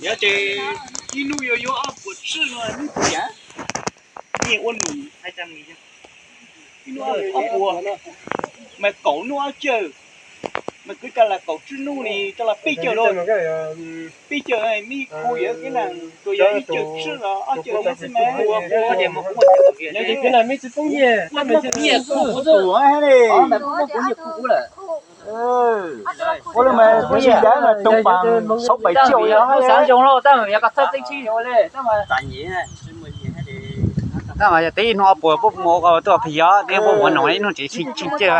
Yog ces ib hnub yuav yuav ob puas tswb no ib puas yam. Nyiaj ua num hais tias ib hnub ob puas, mas kaum hnub ob cawj, mas kwv coj los kaum tsib hnub ni coj los peb cawj lauj. Peb cawj, me khu yuav kev na, tsuas yog ib cawj tswb los ob cawj thiab xwb mas. Ua li mas kuv tsis ncav mas toog pas sáu bảy triệu yog xav zoo lauj, tab mas yog koj txhob txeeb tshib ua li. Tab mas yog teb ib hnub ob puas puab mus tuaj phi yog neb puab mus noo ib hnub tsev tshee cawj a.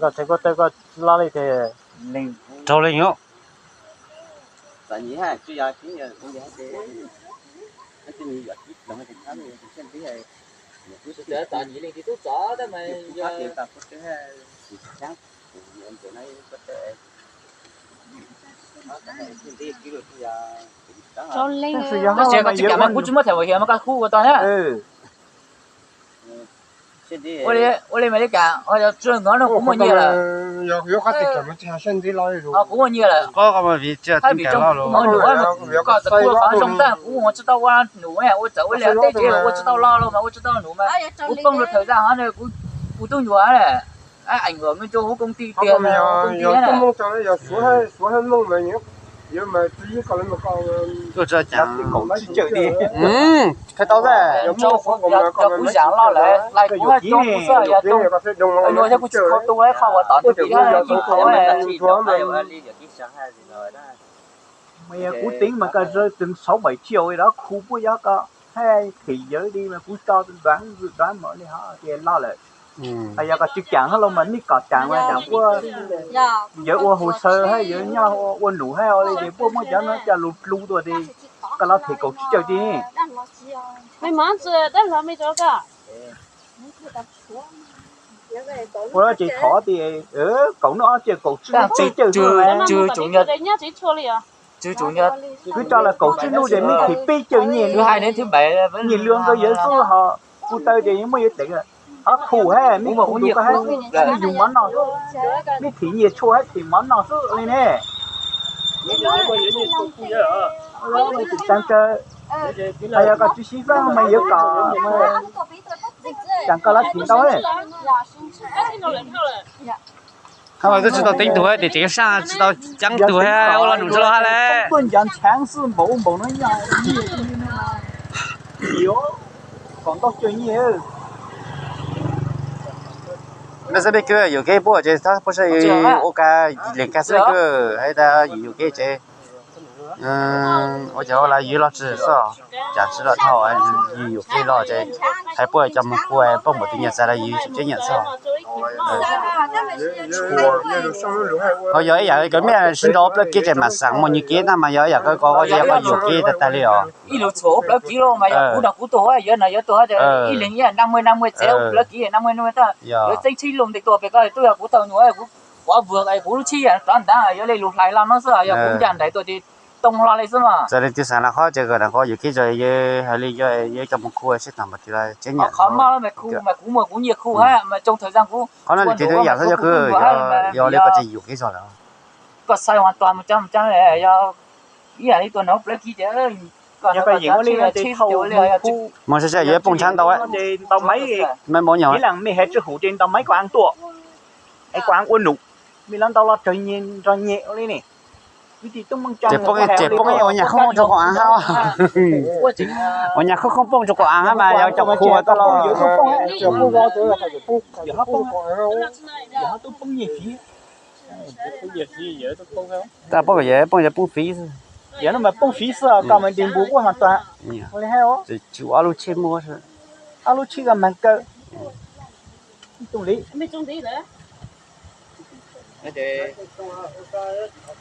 Koj txhais koj taw koj loj li tes raug leej os. Tab sis yog koj tsis kam mas kuv tsis muab them ua hiav mas koj hu ua tau na. Ua li mas li cas, kuv muaj nyiaj lawm. Kuv muaj nyiaj lawm. Koj txawm kuv qhov zoo tag kuv ua tsis tau ua num, ua txawm ua liaj teb tsev ua tsis tau lo los mas ua tsis tau num mas kuv poob rau thawm zaj hov kuv tub nyuam eem me ntsis hauv koob tij tiag, koob tij. Tuaj tso cas kaum tsib caug li. Qhia tau yog kuv zam loj lawm lais kuv coob xwb, yog coob nyuag thiab kuv tsis kho tu qhov uas tom ntug tim thiab yeej kho. Mas yog kuv teev mas koj zawv tseem sáu bảy triệu li đó khu puab yog koj haj them yawv li mas kuv tso dab dab mam li ho tias loj lawm. Yog koj tsis kam hab los mas nej kom kam mas yam puab yawv ua hồ sơ hab yawv nyob ua num hab ua li ces puab muab cov no coj lug dlu dua ces koj los them kaum tsib caug ti. Ua ces thov tias kaum no ces kaum tsib caug, kwv tso los kaum tsib lub ces mej them peb caug nyiaj, nyiaj lwm nkawd yawv xwb ho. Kuv taw ces yeej muaj yawg teev, ho khu hab mej khu tus koj hab, mej yug mov noj xwb, mej them nyiaj tshua hab them mov noj xwb li ne. Tag kawg, hos yog koj tsis xyiv fab mas yawg kom, tsam koj los them ntau. Koj twb tsis tau teeb tug tias tsev sab tsis tau ceeb tug ua los num tsis los hab le. Tuaj ncav ntshav xwb npaum npaum no yog kom ntau caw nyiaj. Neb xab peb kawg yuam kev puab ces tab puab saib ua kag lees kag xab peb kawg hais tas yus yuam kev ces ua cas ua lawm yus los tsis xwb, cas tsis los dhau, yus yuam kev los ces hais puab cov moog kuj poob npaum tus nyiaj txav los yus tsum ceeb nyiaj xwb. Ho yog ib yam kws mej sib nrau plaub kib ces mam xaam muaj nyiaj kib na mas yog ib yam kws koj yuam kev tag tag li os. Ib lub txhuam ua plaub kib los mas yog kuv no kuv tuag yuav no yuav tuag ib leeg ib yam năm mươi năm mươi txev ua plaub kib năm mươi năm mươi tag yuav txeeb tshib lub ntev tuaj pem koj twb yog kuv tau nyuam kuv quav vwg kuv lub tshib rov ntav yuav le lug hlais los no xwb, yog kuv ncaag nraim tuaj ces too hlo li xwb mas. Txawm li twg xaam los qhov ces kawg na qhov yuam kev tso yawg hais li yawg cov moog khu sib tag npaum twg los ceeb nyiaj. Qhov maj mas khu mas kuv muaj kuv nyiaj khu hab mas tsoo thawm zaj kuv qhov no li twg twb yam xwb yog kawg yog li koj tsis yuam kev tso lawm. Koj xaiv ua tua mus coob mus coob yog ib yam li tua nov plaub kib ces yog koj yeem ua li no ces thaum mus tsheb yuav poob ntshav ntau, ntau maiv, maiv npaum nyuag, ib leeg mej hais tswj hum ces ntau maiv koj aav tuaj, es koj aav ua num, mej los ntau los tsawg nyiaj nrog nyem ua li ne. Ces poob ua nyuag khoob khoob rua koj aav hab, ua nyuag khoob khoob poob rua koj aav hab mas yog cov khu tuaj los. Tab poob yawg poob yawg poob fiv xwb. Yog no mas poob fiv xwb, koj mas nres npus kuj ho tuag. Tsis ua ob lub tsheb muag, ob lub tsheb koj mas kaw.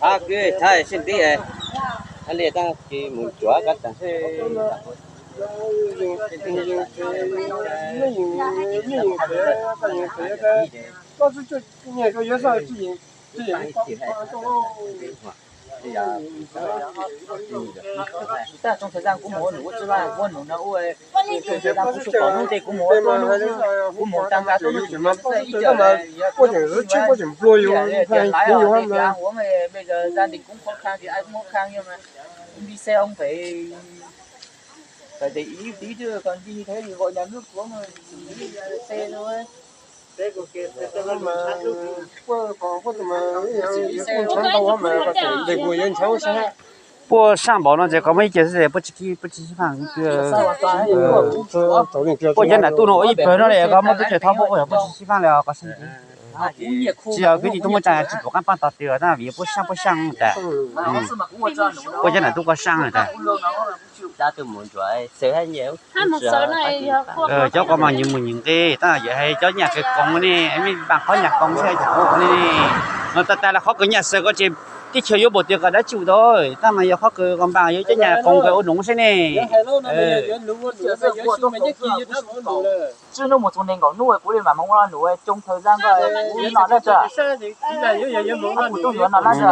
Thab kwv thab sib ntsib, thab li tag kis mus cuav koj tag seb. Tag trong thời gian kuv mus ua num ua tsi laj ua num no ua, trong thời gian kuv sub kom hnub ntej kuv mus ua tuaj hnub, kuv mus tag nrho tuaj hnub tsis muaj ib co, kuv tseem nplua yus, tias laiv os, tias ua bây giờ gia đình cũng khó khăn thì ai cũng khó khăn nhưng mà đi xe ông phải phải để ý tí chứ còn đi thế thì gọi nhà nước xuống rồi đi xe thôi. Puaj saj npaum no ces koj muaj ib ce xwb, puaj tsis, puaj tsis xib faj. Puaj cov nam tuj no ua ib pawg no li, koj muab tub tsaws thauj puaj, puaj yog puaj tsis xib faj li os koj saib. Tsis yog kwv tij tuaj muaj tsaa tsis pom qaab paab tog twg os, tab vim puaj saj puaj saj tas. Puaj cov nam tuj koj saj tas. Cov koj mas nyias mus nyias nqe, tab yog hais cov nyaj kws koom ne, mej npaaj qhov nyaj koom seb yam ua ne. No tag tag los qhov kws nyaj xaws ko ces teb chaws yuav npaum twg koj dab tsi ua tau, tab mas yog qhov kws koj npaaj yuav cov nyaj koom kws ua num seb ne. Tswb hnub mus txug neeg nkaum hnub kuv li mam mus ua lo num, trong thời gian koj kuv no dab tsi, kuv tub yuav no dab tsi.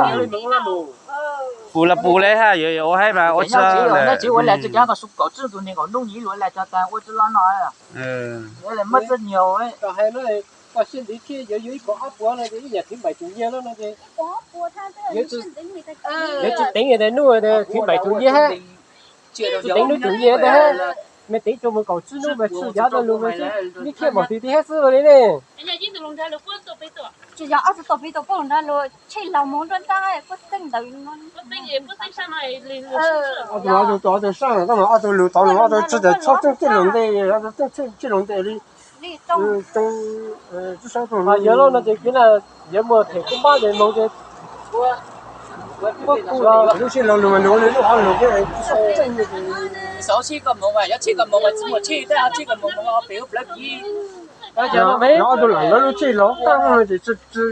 Pus los pus le hab, yuav ua haib mas ua tsi, nej tsis ua le tsi, koj sub kaum tswb txug neeg nkaum hnub nyias ua le tsi tas ua tsi lo no. Muaj txoj nyag, koj siab ntev thiab yuav yuav ib kaum ob puas no ces ib yam thwv npaim tus nyiag lawm no ces, yuav tsi teev tas nub tas thwv npaim tus nyiag hab, tsi teev nub tus nyiag tas hab, mej teev rua mus kaum tswb nub mas tsi yav tau lug mas neb khiav npaum twg tib hab xwb li ne. Tsis yog ob tug tau peb tug puab lug nrag lug tshej laug moog nruab nrab puab txeej ntawd. Ob tug, ob tug sab, koj mas ob tug lug tau lug, ob tug tsi tas txhob txeej txhij lug ntej, ob tug txeej txhij lug ntej li. Yog lub no ces kwv na, yuav muaj them kub npab ces moog ces lub sij laug lug mas lug li lub hov lug thiab. Xav tshej koj moog mas, yog tshej koj moog mas tsi muaj tshej, tab tshej koj moog moog pem lub plawv kiv. Ob tug lam lawv lub tshej los tag no ces tsi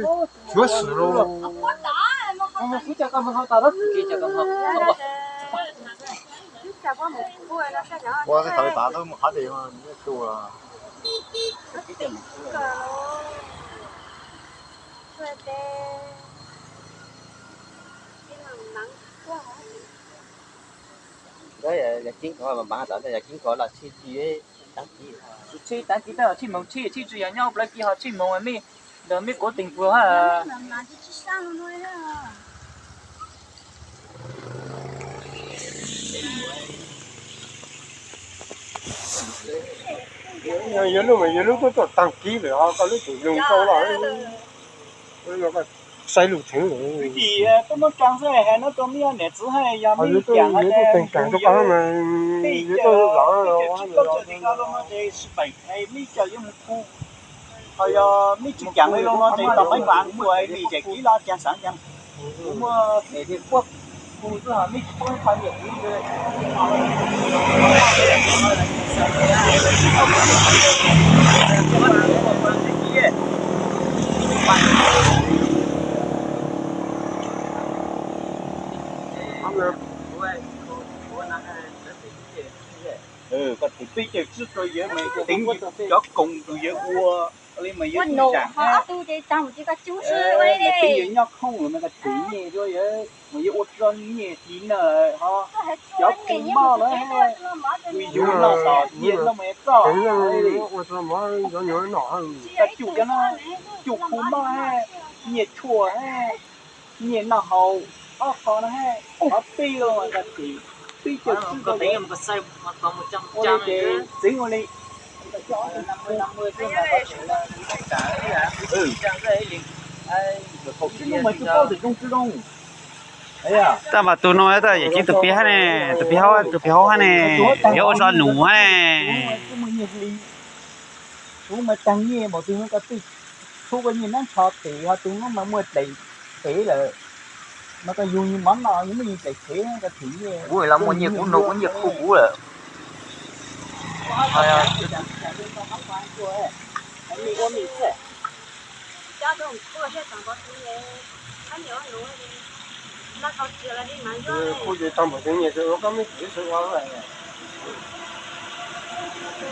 yuav xwm lug. Ua thaum tas tau mus qhov twg tu. Yog kib khov mas, yog kib khov los tshej tsi, tshej tag kis tab tshej moog tshej, tshej tsi yog nyob plawv kiv ho tshej moog mej, ntawd mej kuv teem puag hab. Yog lub mas yog lub tuaj tuaj tag kis lawm ho koj lub tseem lug tau los, saib lug theev lawm. Vim tuaj muab kaag xwb, hais no rua mej niam txiv hab, yog mej caam, yog tuaj teem kaam rua koj mas, yog tuaj lawm, tsis paim mej caam yuav mus khu. Ho yog mej tsis caam li lug no ces tom maiv vaam kuas vim zem kib los caag xaav caag. Kuv muaj tes puab khu xwb ho mej tsis paub qhov niam txiv. Koj tus peb caug tsib rau yawg mas teev cov koom tus yawg ua li mas yawg tsis zaam, teev yawg nyob khooj lawm mas koj tseem nyiaj rua yawg mas yawg ua tso nyiaj tiv na ho. Cov kws moj na, kws yug noj tom nyiaj no mas txoj, koj cuj cov no, cuj khu moj hab, nyiaj tshuaj hab, nyiaj noj haus, ob qho no hab, qhov peb los koj tseem peb caug tsib rau yawg. Ua li ces txeev ua li. Thaum tsib nub mas tsi paub tawm zoo tsi zoo. Tab mas tus no tab yawm ceeb tus pib hab ne, tus pib hab, tus pib hab hab ne, yuav ua zog num hab ne. Kuv mas taag nyiaj npaum twg koj twb txhub koj nyiaj nab ntsho tes, ho tus no mas muaj dlaim tes lawm, mas koj yug yug mov noj yug muaj yug dlaim tes koj thim nyiaj. Kuv los muaj nyiaj kuv nug kuv nyiaj khu kuv lawm. Kuv ces tau npaum twg nyiaj koj muab txiv sawv ua. Ces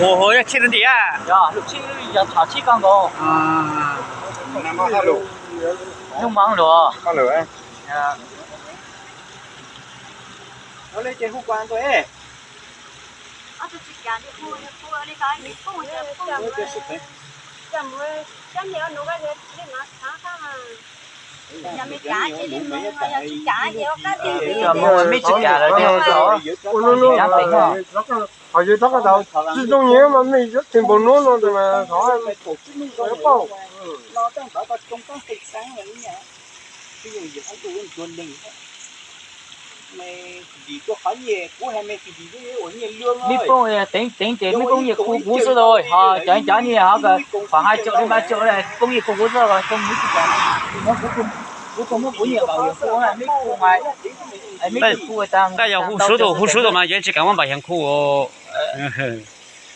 hu hu yog tshij rau ntim a. Yog lub tshij, yog thaum tshij koj nkaus. Nyuj moov lawm. Ho yog rov qab tau tsis zoo nyiam mas mej yuav tsis npaum nuav no mas thov pauj. Mej poob teev teev ces mej poob nyiaj khu kuv xwb lauj, ho cov cov nyiaj ho kws pom hais caum li mas caum li, poob nyiaj khu kuv xwb, kuv tsis muab kuv nyiaj npaum yog khu, mej khu mas, mej khu tag. Tab yog hu suav tus, hu suav tus mas yeej tsis kam muab npaum yog khu.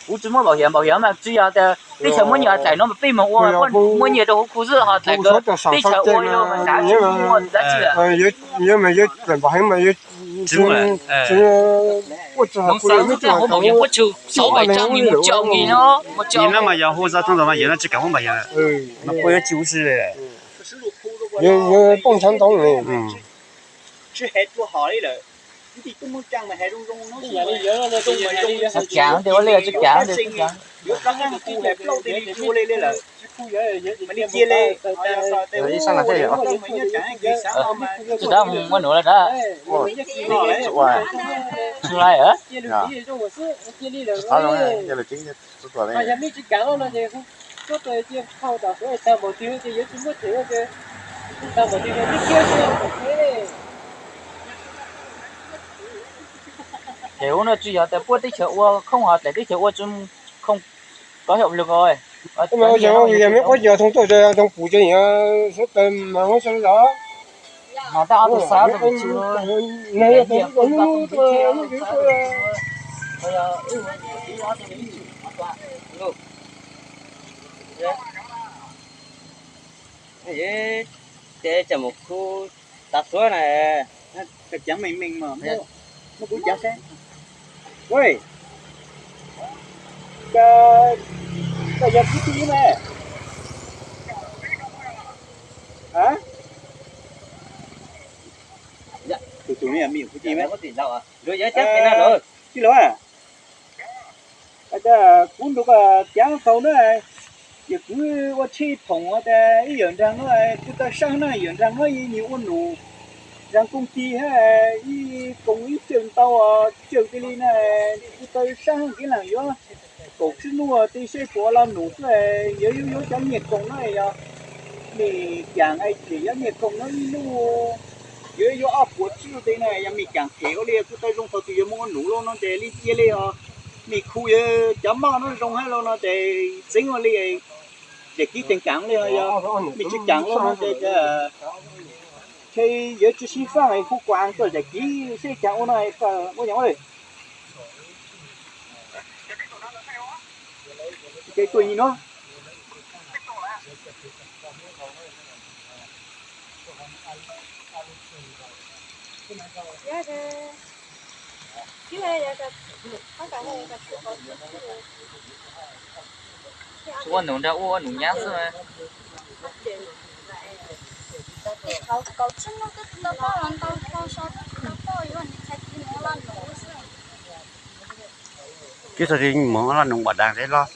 Kuv tsis muab npaum yog, npaum yog mas tsis yog tias teb chaws muab nyiaj dlaim no mas peb moog ua, muab nyiaj rau huv khu xwb, ho dlaim kws teb chaws ua mas tsis muaj dab tsi lawm. Yog mas yog dlaim npaum heev mas yog ua tsis tau, ua tsis tau. Nim no mas yog hu xov tooj ntawd mas yog no tsis kam muab npaum yog, mas puab yuav tsis ua si li. Yog poob tshav ntoo li. Tsis dab mus ua nuav lawm dab. Tsis lais. Ces ua no tsis yog tias puab teb chaws ua khoom, ho dlaim teb chaws ua tsis khoom, kov xyaum lug. Yog mej quab cos thoob tuaj, thoob pum ces yog sab taw mas muab sab zos. Ces cov mus khu tav tuab na, cov meej meej mas muab kuv cov seb. Koj yog kwv tij me? Tus tus ne yog me nyuam kwv tij me? Tij laug, kuv nrug koj cav tau na, yog kuv ua tsheb phoom tas ib yawm nraag nuav kuj tau saab na, yawm nraag nuav nyias ua num, nraag koom tij hab ib koom ib cawm ntau, cawm tij li na, kuj tau saab kev laam yuav kaum tsib nub tij seb puas los num xwb, yuav yuav cov nyiaj koom nuav yog mej caam es them cov nyiaj koom nuav ib nub yuav yuav ob puas tsib nub tij na, yog mej caam them ua li kuj tau zoo thaum twg yuav moog ua num lawm no ces li cia li os. Mej khu yuav cov moj nuav zoo hab lawm no ces txeev ua li, zam kiv teem kaam li os, yog mej tsi kaam lawm no ces ces yuav tsi sib faaj, hu kuas tuaj zam kiv seb caag ua no, ua yog ua li. Ces tuaj nyi nuav. Tsi ua num nraag, ua ua num nyab xwb mas. Kib txog moog loj num npaum daag dlej loj.